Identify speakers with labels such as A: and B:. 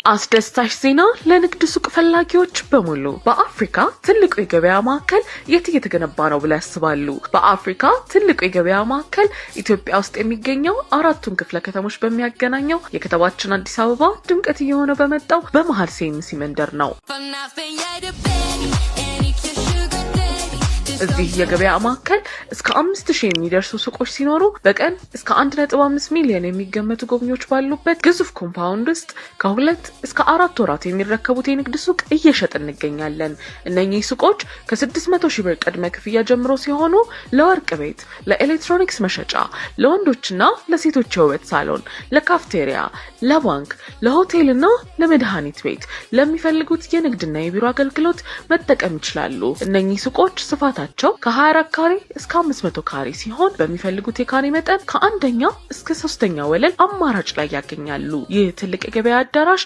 A: አስደሳች ዜና ለንግድ ሱቅ ፈላጊዎች በሙሉ! በአፍሪካ ትልቁ የገበያ ማዕከል የት እየተገነባ ነው ብለው ያስባሉ? በአፍሪካ ትልቁ የገበያ ማዕከል ኢትዮጵያ ውስጥ የሚገኘው አራቱን ክፍለ ከተሞች በሚያገናኘው የከተማችን አዲስ አበባ ድምቀት እየሆነ በመጣው በመሀል ሲኤምሲ መንደር ነው።
B: En ikke sugar daddy.
A: እዚህ የገበያ ማዕከል እስከ 5,000 የሚደርሱ ሱቆች ሲኖሩ በቀን እስከ 1.5 ሚሊዮን የሚገመቱ ጎብኚዎች ባሉበት ግዙፍ compound ውስጥ ከ2 እስከ 4 ወራት የሚረከቡት የንግድ ሱቅ እየሸጥን እንገኛለን። እነኚህ ሱቆች ከ600 ሺህ ብር ቅድመ ክፍያ ጀምሮ ሲሆኑ ለወርቅ ቤት፣ ለኤሌክትሮኒክስ መሸጫ፣ ለወንዶችና ለሴቶች የውበት ሳሎን፣ ለካፍቴሪያ፣ ለባንክ፣ ለሆቴልና ለመድኃኒት ቤት ለሚፈልጉት የንግድና የቢሮ አገልግሎት መጠቀም ይችላሉ። እነኚህ ሱቆች ስፋታቸው ከ24 ካሬ እስከ 500 ካሬ ሲሆን በሚፈልጉት የካሬ መጠን ከአንደኛ እስከ ሶስተኛ ወለል አማራጭ ላይ ያገኛሉ። ይህ ትልቅ የገበያ አዳራሽ